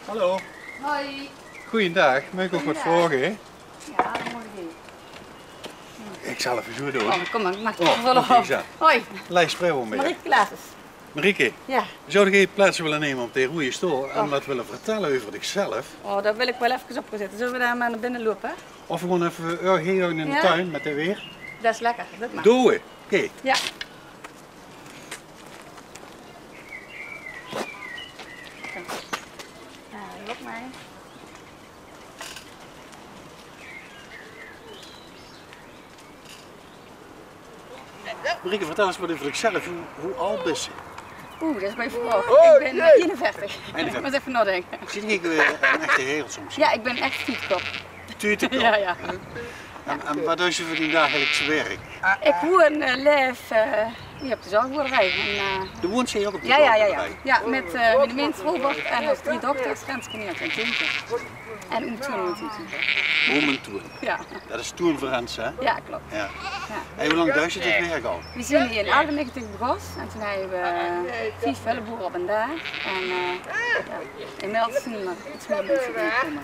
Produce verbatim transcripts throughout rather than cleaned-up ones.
Hallo. Hoi. Goeiendaag, maag ich uch get vraoge? Ja, det mót ich. Ich zal effe zo doon. Oh, kom maar, maak dich. Oh, oké, zo. Hoi. Lijs Spreeuw mee. Marieke Klaasens. Marieke, ja, zoude geer plaats wille numme op de roeje stool en get wille vertelle euver dichzelf? Oh, det wil ich waal effe opgezat. Zölle we dao maar nao binne loupe? Of gewoon effe, ja, hie in de tuin mit de weer? Det is lekker, det maag. Doon we. Oké. Ja. Ja, loop maar. Marieke, vertel ens get euver dichzelf. Wie, wie aod bis se? Oeh, det is ein gooj vraog. Ich bin eenenveertig. Eenenveertig. Ich mót effe naodinke. Zit ich, eh, ein echte haerel soms? Ja, ich bin ein echte tuutekop. Tuutekop? Ja, ja. En, en wat duis se veur dien dagelijks werk? Ich woon, eh, laef, eh, hie op de zorgboerderie. En, eh, de woons hie ouk op de zorgboerderie? Ja, ja, ja. Ja, mit, eh, miene mins Robert en ós drie dochters, Renske, Neeltje en Tientje. En oom Toen woont hie. Oom en Toen. Ja. Det is Toen Frans, hè? Ja, klopt. Ja. Ja. Hey, wie lang duis se dit werk al? We zien hie in achtennegentig begós en toen hadde we vief hulleboere op ein daag. En, eh, ja, inmiddels zien d'r iets mier minse die kómme.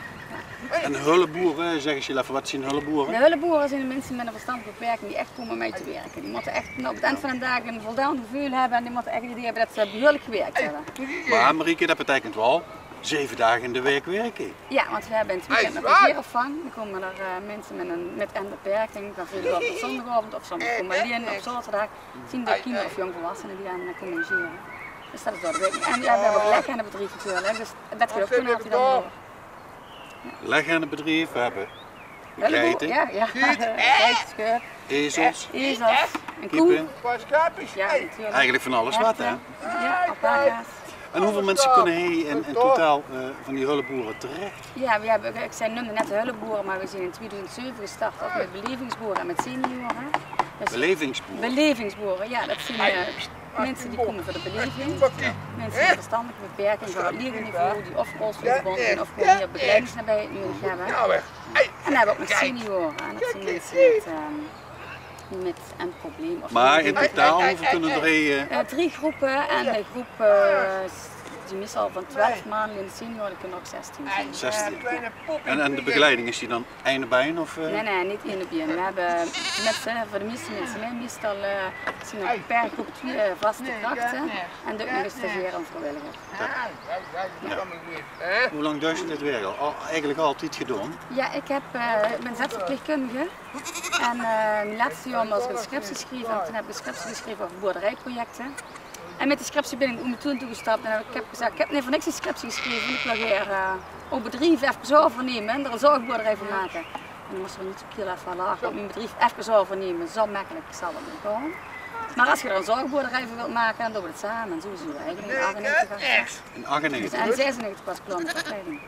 En hulleboere, zeg ens effe, wat zien hulleboere? De hulleboere zien de minse mit ein verstandelijke beperking die ech kómme um mei te werke. Die mótte ech op 't ind van d'n daag ein voldaon geveul höbbe en die mótte ech 't idee höbbe det ze behuurlijk gewirk höbbe. Maar Marieke, det beteikent waal zeve daag in de waek werke. Ja, want we höbbe in 't weekend nog ein kinderopvang. Dan kómme d'r, eh, minse mit ein, mit ein beperking, dan veer op zóndigaovend of soms kómme ze allein op zaoterdaag. Zien d'r kinder of jongvolwassenen die aan, eh, kómme logere. Dus det is door de waek. En ja, we höbbe ouk leghaenebedrief natuurlik. Dus det geit ouk gewoon altied door. Leghaenebedrief, we höbbe geite, ja, ja. Geite, sjeep, ezels, ezels, ein koe. Kippe. Ja, natuurlik. Eigenlijk van alles wat, hè? Ja, alpaca's. En hoeveul minse kónne hie in, in totaal, eh, van die hulleboere terech? Ja, we höbbe, ich zei, neumde net de hulleboere, maar we zien in tweeduizend zeve gestart ouk mit belevingsboere en mit seniore. Dus belevingsboere? Belevingsboere, ja, det zien, eh, minse die kómme veur de beleving. Minse mit ein verstandelijke beperking, van 't liege niveau, die of rolstoelgebónde zien of gewoon mier begeleiding daobij nudig höbbe. En dan höbbe we ouk nog seniore. En det zien minse mit, ehm, mit ein probleem. Of maar in totaal, hoeveul kónne d'r hie, eh? Eh, drie gróppe en de gróp, eh, die meistal van twelf man, en de seniore, die kónne ouk zestien zien. Zestien. En, en de begeleiding, is die dan ein op ein, of, eh? Nae, nae, neet ein op ein. We höbbe mit, eh, veur de meiste minse, nae, meistal, eh, zien d'r per gróp twieë, eh, vaste krachte en dan nog ein stagiair en vriewilliger. Ja. Wie lang duis se dit werk al? Al, eigenlijk altied gedaon? Ja, ich höb, eh, ich bin zedverpleegkundige. En, eh, mien lètste jaor waas ich ein scriptie sjrieve. En toen höb ich ein scriptie gesjreve euver boerderijprojecte. En mit die scriptie bin ich oom Toen toegestap. En ich höb gezag, ich höb neet veur niks ein scriptie gesjreve. Ich wil hie, eh, ow bedrief efkes euvernumme en d'r ein zorgboerderie van make. En dan mós se neet zo kiel effe lache. Om mien bedrief efkes euvernumme, zo mekkelik zal det neet gaon. Maar as se d'r ein zorgboerderie van wilt make, dan doon we det same. En zo zien we eigenlijk in achtennegentig gestart. In achtennegentig? En zesennegentig waas klaor mit de opleiding.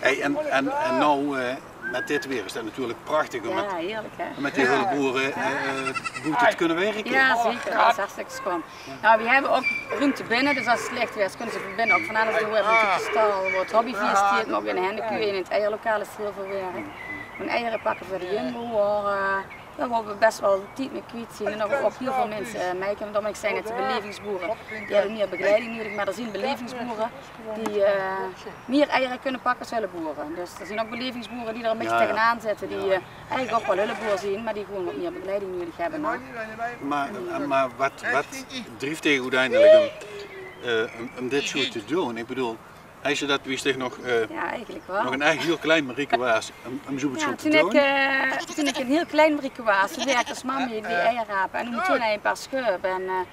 Hey, en, en, en now, eh, mit dit weer is det natuurlik prachtig om, ja, mit, heerlijk, hè? Mit die hulleboere, eh, boete te kónne werke. Ja, zeker. Det is hartstikke sjoon. Nou, we höbbe ouk ruumte binne, dus as 't slecht weer is, kónne ze binne ouk van alles doon. We höbbe ein stal, wo 't hobbyveer steit, maar ouk ein hennekoe, in 't eierlokaal is hiel väöl werk. En eiere pakke veur de Jumbo, wo, eh, ja, wo we bes waal tied mit kwiet zien. En ouk, ouk hiel väöl minse, eh, mei kónne. Daorum, ich zei net, de belevingsboere, die höbbe mier begeleiding nudig, maar d'r zien belevingsboere die, eh, mier eiere kónne pakke as hulleboere. Dus d'r zien ouk belevingsboere die d'r ein bietje tegenaan zitte, die, eh, eigenlijk ouk waal hulleboer zien, maar die gewoon wat mier begeleiding nudig höbbe nog. Maar, eh, maar wat, wat drief dich oeteindelik um, eh, um, um dit zo te doon? Ich bedoel, haws se det, wie se nog, eh, nog ein ech hiel klein Marieke waas, um, um zoiets zo te doon? Ja, toen ich, eh, toen ich ein hiel klein Marieke waas, toen werkde ós mam hie die eier rape en oom Toen hie ein paar sjeep. En, eh,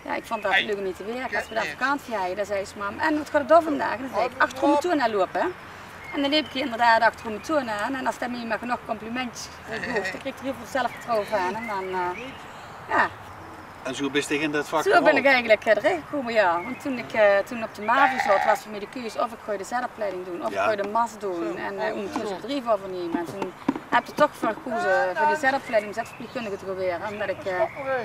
ja, ich vónd det leuk um hie te werke. As we dan vakantie hadde, dan zei ós mam: "En wat gaot geer doon vandaag?" En dan zei ich: "Achter oom Toen aan loupe." En dan leep ich inderdaad achter oom Toen aan. En as dae mich maar genóg complimentjes gaf, dan kreeg ich d'r hiel väöl zelfvertrouwe van. En dan, eh, ja. En zo bis dich in det vak gerold? Zo bin ich eigenlijk, eh, d'rin gekómme, ja. Want toen ich, eh, toen op de mavo zaot, waas veur mich de keus of ich gaon de zedopleiding doon, of ich gaon de mas doon. En, eh, oom Toen zien bedrief euvernumme. En toen höb ich d'r toch veur gekoze veur de zedopleiding, zedverpleegkundige te gaon waere. Omdat ich, eh,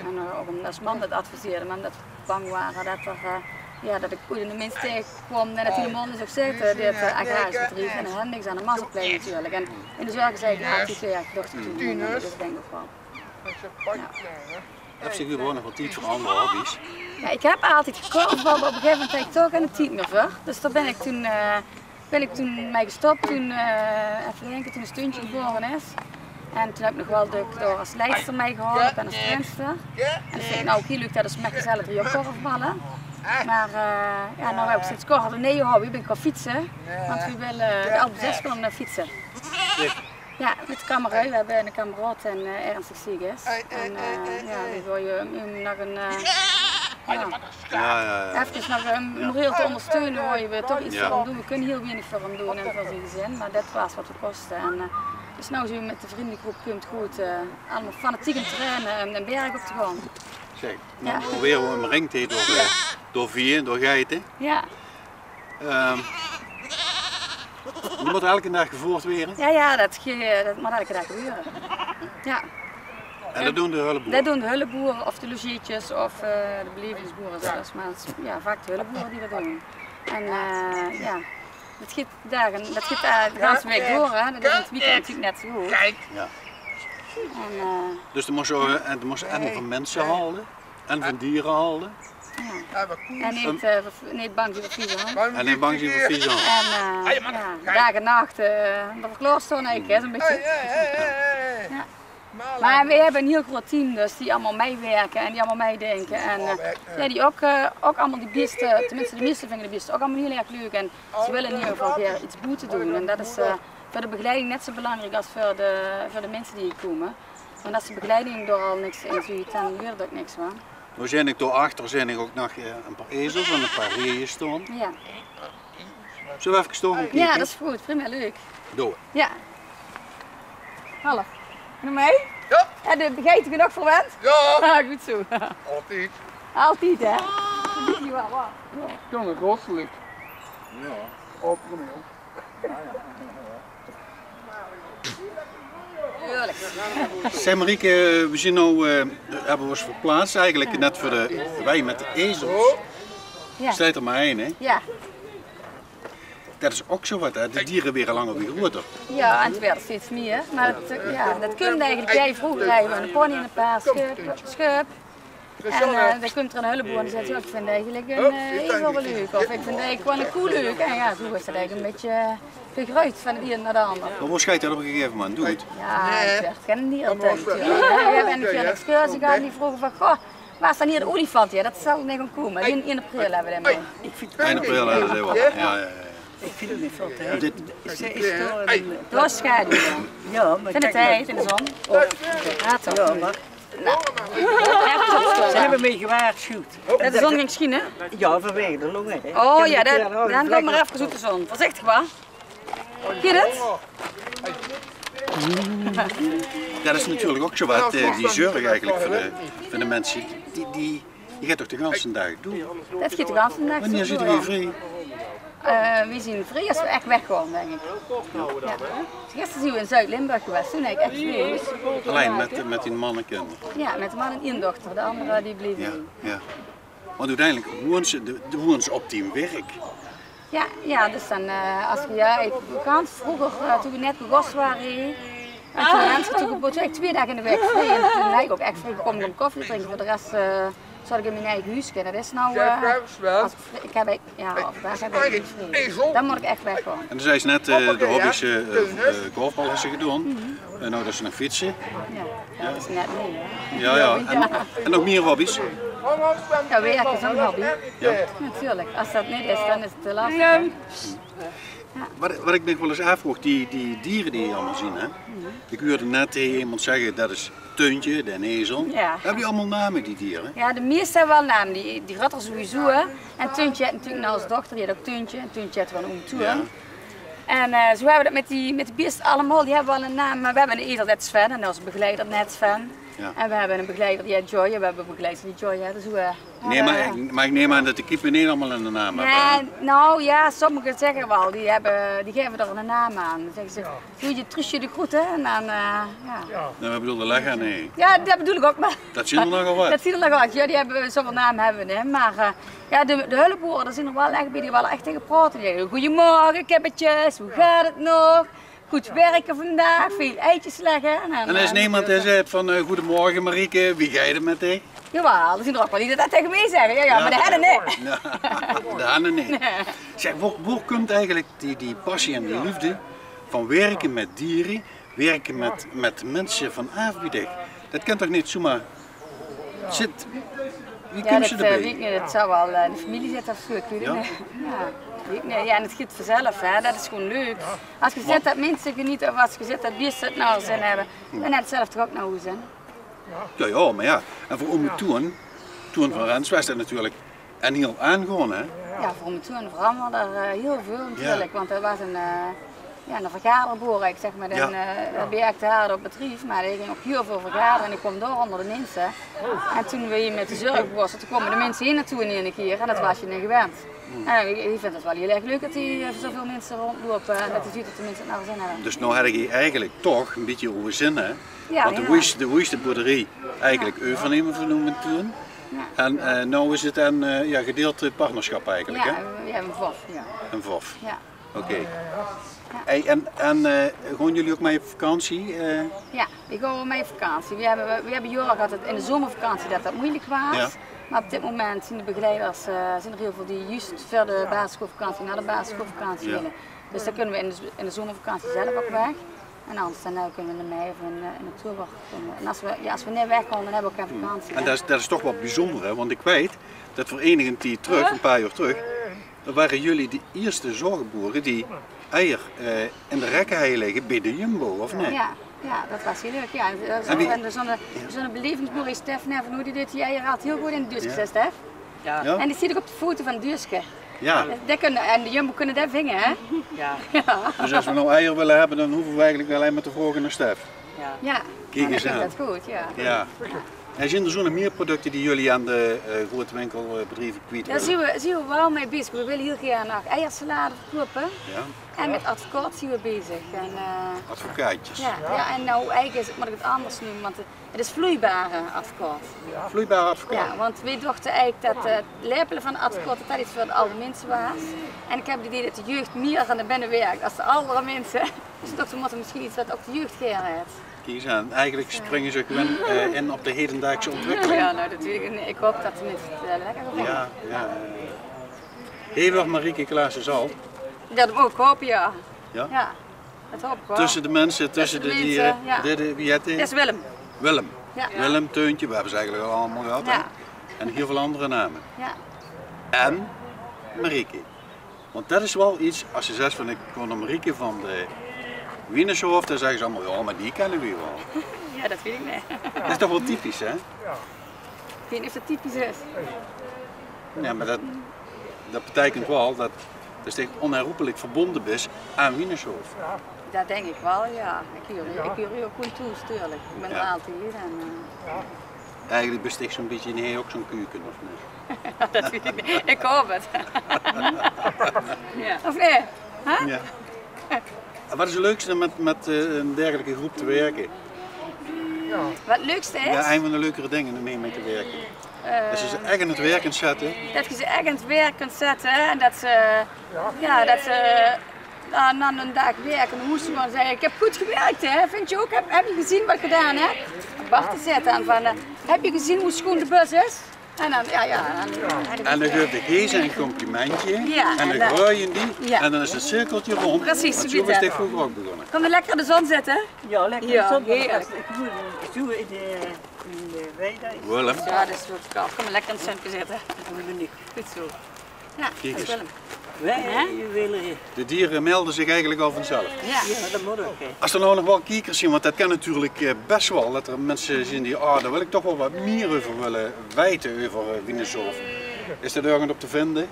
en, eh, ouk omdat ós mam det adviseerde, maar omdat bang wore det d'r, eh, ja, det ich oeats eine mins taengekwam en det hielemaol neet zów zitte, dit, eh, agrarisch bedrief. En dan höb ich niks aan de masopleiding natuurlik. En in de zorg is eigenlijk altied werk, docht ich toen. Dus ich dink ouk waal. Ja. Höbs se gewoen nog waal tied veur anger hobby's? Ja, ik heb altied gekorfbald, maar op een gegeven moment had ik toch geen tied mier veur. Dus daar ben ik toen, eh, ben ik toen mee gestopt. Toen, eh, even denken, toen Steuntje geboren is. En toen heb ik nog wel de, door als leidster meegeholpen en als trainster. En dat vind ik nou ook heel leuk, dat is met gezellig drie jaar korfballen. Maar, eh, ja, nou heb ik sinds kort een nieuwe hobby, ben ik gaan fietsen. Want we willen de Alpe zes gaan, eh, fietsen. Ja, met de kameraad. We hebben een kameraad en, eh, ernstig ziek is. En, eh, ja, dan wil je hem nog een, eh, ja, ja, ja, ja, even nog een moreel te ondersteunen, waar je we toch iets voor hem doen. We kunnen heel weinig voor hem doen en voor zijn gezin, maar dat was wat we kosten. En, eh, dus nou zien we met de vriendengroep, komt goed, eh, allemaal fanatiek aan het trainen en een berg op te gaan. Zeg, nou, ja, proberen we omringd hier door, eh, door vier, door geiten. Ja. Ehm, die moet elke dag gevoerd worden. Ja, ja, dat, ge- dat moet elke dag gebeuren. Ja. En dat doen de hulpboeren? Dat doen de hulpboeren of de logeetjes of, eh, de belevingsboeren zelfs. Maar het is, ja, vaak de hulpboeren die dat doen. En, eh, ja, dat gaat dagen, dat gaat, eh, de ganse week door, hè. Dat is in het weekend natuurlijk net zo goed. Ja. En, eh, dus dan moest je, en dan moest je en van mensen halen en van dieren halen. Ja. En niet, eh, niet bang zien voor vieze handen. En niet bang zien voor vieze handen. En, eh, ja, dag en nacht, eh, ervoor klaarstaan eigenlijk, hè, zo'n beetje. Ja. Maar we hebben een heel groot team dus, die allemaal meewerken en die allemaal meedenken. En, eh, ja, die ook, eh, ook allemaal die beesten, tenminste de meeste vinden de beesten ook allemaal heel erg leuk. En ze willen in ieder geval weer iets boete doen. En dat is, eh, voor de begeleiding net zo belangrijk als voor de, voor de mensen die hier komen. Want als de begeleiding daar al niks in ziet, dan gebeurt er ook niks van. Nou zijn ik daarachter zijn ik ook nog, eh, een paar ezels en een paar reeën staan. Ja. Zullen we even staan gaan kijken? Ja, dat is goed. Prima, leuk. Door. Ja. Hallo. Nog mee? Ja. En de geiten genoeg verwend? Ja. Ah, goed zo. Altijd. Altijd, hè? Ja, ja. Op, kom maar op. Zeg Marieke, we zien nou, eh, hebben we ons verplaatst eigenlijk net voor de, wij met de ezels. Ja. Staat er maar één, hè? Ja. Dat is ook zo wat, hè? De dieren worden langer weer groter. Ja, en het werd steeds meer. Maar het, eh, ja, dat komt eigenlijk bij. Vroeger reden we een pony en een paar schuip. En, eh, dan komt er een hulpboer en die zegt: "Ja, ik vind eigenlijk een, eh, ezel wel leuk." Of: "Ik vind eigenlijk wel een koe leuk." En ja, zo is het eigenlijk een beetje, eh, gegroeid van het een naar de ander. Maar hoe schijt dat op een gegeven moment? Doe het. Ja, het werd geen dierentuin natuurlijk. Ja, we hebben een keer een excursie gehad en die vroegen van: "Goh, waar staan hier de olifanten?" Ja, dat zal niet gaan komen. In, in april hebben we hem al. Eind april hebben we hem al. Ja, ja, ja. Ik vind het niet veel tijd. Dit is toch een... Doorschaduw. Ja, maar vind het kijk, tijd in de zon. Ja, toch? Ja, maar... Nou. Ze hebben mij gewaarschuwd. Dat de zon ging schijnen? Ja, vanwege de longen, hè. Oh ja, dan, dan kom maar even zoete zon. Voorzichtig, wa? Gaat het? Dat is natuurlijk ook zo wat, eh, die zorg eigenlijk voor de, voor de mensen. Die, die, die gaat toch de ganse dag door? Dat gaat de ganse dag door. Wanneer zit je vrij? Eh, we zien vrij als we echt weggaan, denk ik. Ja. Gisteren zien we in Zuid-Limburg geweest, toen heb ik echt vrij. Alleen met, met die manneken? Ja, met de man en één dochter. De andere die bleven hier. Ja. Want uiteindelijk woont ze, de, de woont ze op die werk. Ja, ja, dus dan, eh, als we, ja, ik, gans vroeger, eh, toen we net begos waren, hè, en toen mensen toen gebood, had ik twee dagen in de week vrij. En toen ben ik ook echt vrij gekomen om koffie te drinken. Voor de rest, eh, zat ik in mijn eigen huisje. En dat is nou, eh, als ik vrij, ik heb, ja, of daar heb ik niet vrij. Dan moet ik echt weggaan. En dan zei ze net, eh, de hobby's, eh, eh, golfbal is ze gedaan. En nou, dat is nog fietsen. Ja, dat is net niet, hè? Ja, ja. En, en nog meer hobby's? Ja, werk is ook een hobby. Ja. Natuurlijk. Als dat niet is, dan is het te lastig, hè? Wat, wat ik me wel eens afvroeg, die, die dieren die je allemaal zien, hè? Ik hoorde net, eh, iemand zeggen, dat is Teuntje, de ezel. Ja. Hebben die allemaal namen, die dieren? Ja, de meeste hebben wel namen. Die, die grotere sowieso, hè. En Teuntje heeft natuurlijk nou als dochter, die heeft ook Teuntje. En Teuntje heeft van oom Toer. Ja. En, eh, zo hebben we dat met die, met die beesten allemaal, die hebben wel een naam. Maar we hebben een ezel, dat is Sven, en onze begeleider net Sven. Ja. En we hebben een begeleider, die heet Joy, en we hebben een begeleider, die Joy, hè. Dus we, nee, maar, eh, ik, maar ik neem aan dat de kippen niet allemaal een naam hebben, hè? Nee, nou ja, sommigen zeggen wel, die hebben, die geven er een naam aan. Dan zeggen ze: "Doe je Truusje de groeten?" En dan, eh, ja. Nee, we bedoelen de leg aan, nee. Ja, dat bedoel ik ook, maar dat zien er nogal wat. Dat zien er nogal wat. Ja, die hebben, zoveel naam hebben we, hè. Maar, eh, ja, de, de hulpboeren, daar zien er wel echt bij die wel echt tegen praten. Die zeggen: "Goedemorgen, kippetjes, hoe gaat het nog? Goed werken vandaag, veel eitjes leggen." En, en er is, eh, niemand die zegt van, eh: "Goedemorgen Marieke, wie gaat het met dich?" Jawel, d'r zien d'r ouch waal die det taenge mich zègke. Jao, jao, mer de henne neet. Nae, de henne neet. Zèk, wo, wo kump eigelik die, die passie en die leefde van wirke mit diere, wirke mit, mit minse van aaf bie dich? Det kint toch neet zomaar zit, wie kump ze d'rbie? Jao, det, eh, weit ich neet. Det zal waal, eh, in de femilie zitte of zoe, ich weit 't neet. Jao, weit ich neet. Jao, en 't geit vanzelf, hè. Det is gewoon leuk. Es se zits det minse geniete of es se zits det bieëste 't nao de zin höbbe, dan höbs se 't zelf toch ouch nao de zin. Jao, jao, mer jao. En veur ome Toon, Toon van Rens, waas det natuurlik en hiel aangaon, hè? Jao, veur ome Toon en veur häöm waas d'r, eh, hiel väöl natuurlik, want 't waas ein, eh, jao, ein vergaderboer, ich zèk mer, ein, eh, bie Achthaarde op 't bedrief, mer dae ging ouch hiel väöl vergadere en dae kaom dao ónger de minse. En toen v'r hie mit de zörg begóste, toen kómme de minse hie nao toe in eine kier en det waas se neet gewend. En ich, ich vinj 't waal hiel erg leuk det hie, eh, zoväöl minse róndjloupe en det se zuus det de minse 't nao de zin höbbe. Dus noe höb geer eigelik toch ein bietje euver de zin, hè? Jao, jao. Want de woeis, de woeis de boerderie eigelik euvernumme van ome Toon. Jao. En, eh, noe is 't ein, eh, jao, gedeild partnerschap eigelik, hè? Jao, jao, ein vof, jao. Ein vof. Jao. Oké. Jao. Hey, en, en, eh, gaon geer ouch mit op vakantie? Eh? Jao, veer gaon mit op vakantie. Veer höbbe, veer höbbe jaore gehad det in de zomervakantie det det meujelik waas. Jao. Mer op dit moment zeen de begeleiders, eh, zeen d'r hiel väöl die zjus veur de basissjoolvakantie, nao de basissjoolvakantie wille. Dus dan kinne veer in de, in de zomervakantie zelf ouch weg. En angers dan, eh, kinne veer in de mei of in, eh, in oktober kómme. En es veer, jao, es veer neet weggaon, dan höbbe veer ouch gein vakantie, hè. En det is, det is toch waal bezunjer, hè? Want ich weit det veur einige tied trök, ein paar jaor trök, wore geer de ieëste zörgboere die eier, eh, in de rekke hawwe ligke bie de Jumbo, of neet? Jao, jao, det waas hiel leuk, jao. En, eh, wie en zoe'n, zoe'n belevingsboer es Stef Nevenhoe, dae deeg die eier altied hiel good in 't duuske, hè, Stef? Jao. Jao? En dae zeen ich ouch op de foto van 't duuske. Jao. Det kinne, en de Jumbo kinne det vinge, hè? Jao. Jao. Dus es veer noe eier wille höbbe, dan hove veer eigelik allein mer te vraoge nao Stef. Jao. Kiek ins aan. Det is good, jao. Jao. En zeen d'r zoe'n mieër producte die geer aan de, eh, groeate winkelbedrieve kwiet wilt? Dao zeen veer, zeen veer waal mit bezig. Veer wille hiel gaer nog eiersalade verkoupe. Jao. En mit advocaat zeen veer bezig. En, eh, advocaatjes? Jao, jao, en noe eigelik is 't, mót ich 't angers neume, want 't, 't is vloeibare advocaat. Vloeibare advocaat? Jao, want veer dochte eigelik det, eh, 't lepele van advocaat, det det get veur de aw minse waas. En ich höb 't idee det de jeug mieër aan de binne wirk es de anger minse. Dus ich dach, veer mótte mesjien get waat ouch de jeug gaer haet. Kiek ins aan, eigelik springe ze gewoon, eh, in op de hedendaagse ontwikkeling. Jao, noe, det weit ich neet. Ich haop det de minse 't, eh, lekker vinge. Jao, jao. Haet Marieke Klaassen zaal? Det mót ich hope, jao. Jao? Jao, det haop ich waal. Tösse de minse, tösse de diere, jao. Dit, wie hèt dae? Det is Willem. Willem. Jao. Willem, Teuntje, veer höbbe ze eigelik al allemaol gehad, hè? Jao. En hiel väöl anger name. Jao. En Marieke. Want det is waal get, es se zaes van: "Ich gaon nao Marieke van de Wienershof", dan zègke ze allemaol: "Jao, mer die kènne veer waal." Jao, det weit ich neet. Det is toch waal typisch, hè? Ich weit neet of det typisch is. Jao, mer det, det beteikent waal det, det se dich ónherroepelik verbónje bis aan Wienershof. Det dink ich waal, jao. Ich huuer, ich huuer hie ouch good toe, natuurlik. Ich bön d'r altied en, eh, Eigelik bis dich zoe'n bietje, nae, ouch zoe'n kuuke, of neet? Det weit ich neet. Ich haop 't. Jao. Of neet? Hè? Jao. En waat is 't leukste mit, mit, eh, ein dergelike groep te wirke? Waat 't leukste is? Jao, ein van de leukere dinger óm mei te wirke. Eh, det se ze ech aan 't wirk kins zètte. Det se ze ech aan 't wirk kins zètte en det se, jao, det se, eh, nao, nao eine daag wirke, dan mós se gewoon zègke: "Ich höb good gewirk, hè. Vinjs se ouch? Höb, höbs se gezeen waat ich gedaon höb?" Bart dae zaet dan van, eh: "Höbs se gezeen wie sjoon de bus is?" En dan, jao, jao, dan, en dan gaef ich de Gees ein complimentje. Jao, en dan, en dan gruie die. Jao. En dan is 't cirkeltje rónd. Precies, want zoe is dit vrónger ouch begós. Kóm lekker in de zon zitte. Jao, lekker in de zon. Jao, heerlik. Ich mót zoe in de, in de wei, det is Willem. Jao, det is good. Kóm lekker in 't zunke zitte. Good zoe. Jao, kiek ins. Hè? De diere melde zich eigelik al vanzelf. Jao. Jao, det mót ouch, hè. Es d'r noe nog waal kiekers zeen, want det kan natuurlik, eh, bès waal, det d'r minse zeen die, ah, dao wil ich toch waal waat mieër euver wille weite, euver, eh, Wienershof. Is det örges op te vinje?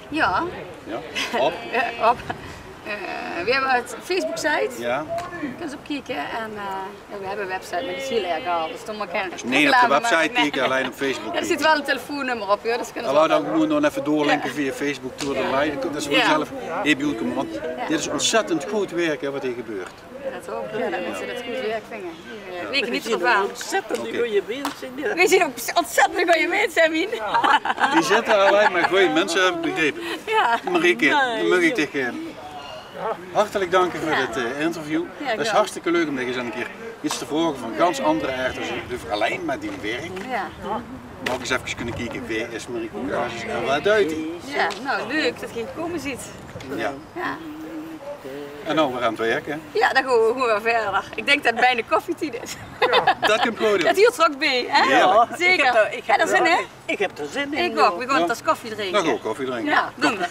Jao. Jao? Op? Jao, op. Eh, veer höbbe ein Facebook-site. Jao. Kins se op kieke en, eh, Jao, veer höbbe ein website, mer die is hiel erg aad. Dus dan mót ich... Dus neet op de website kieke, allein op Facebook kieke. Jao, d'r zit waal ein telefoonnummer op, huur. Dus kinne ze... Jao, dan gewoen dan effe doorlinke via Facebook Tour de Live. Det is vanzelf hiel good kómme, want dit is óntzèttend good wirk, hè, waat hie gebeurt. Jao, det haop ich, jao, det minse det good wirk vinje. Jao. Veer zeen óntzèttend gooj minse, hè, Wien? Die zitte allein mer gooj minse, höb ich begrepe. Jao. Marieke, dan maag ich dich, eh, hartelik danke veur dit, eh, interview. Jao, graag. Det is hartstikke leuk óm dich ins ein kier Iets te vraoge van gans anger aard es euver allein mer dien werk. Jao. Mer ouch ins efkes kinne kieke, wae is Marieke Cassius en waat duit die? Jao, noe, leuk det geer gekómme zeet. Jao. Jao. En noe weer aan 't werke. Jao, dan gaon v'r gewoon weer wiejer. Ich dink det 't bienao koffietied is. Det kump good oet. Det huurt d'r ouch bie, hè? Heerlik. Zeker. Ich höb d'r, ich höb d'r zin in. Ich höb d'r zin in. Ich ouch. V'r gaon ein tas koffie drinke. Dan gaon v'r koffie drinke. Jao, doon v'r.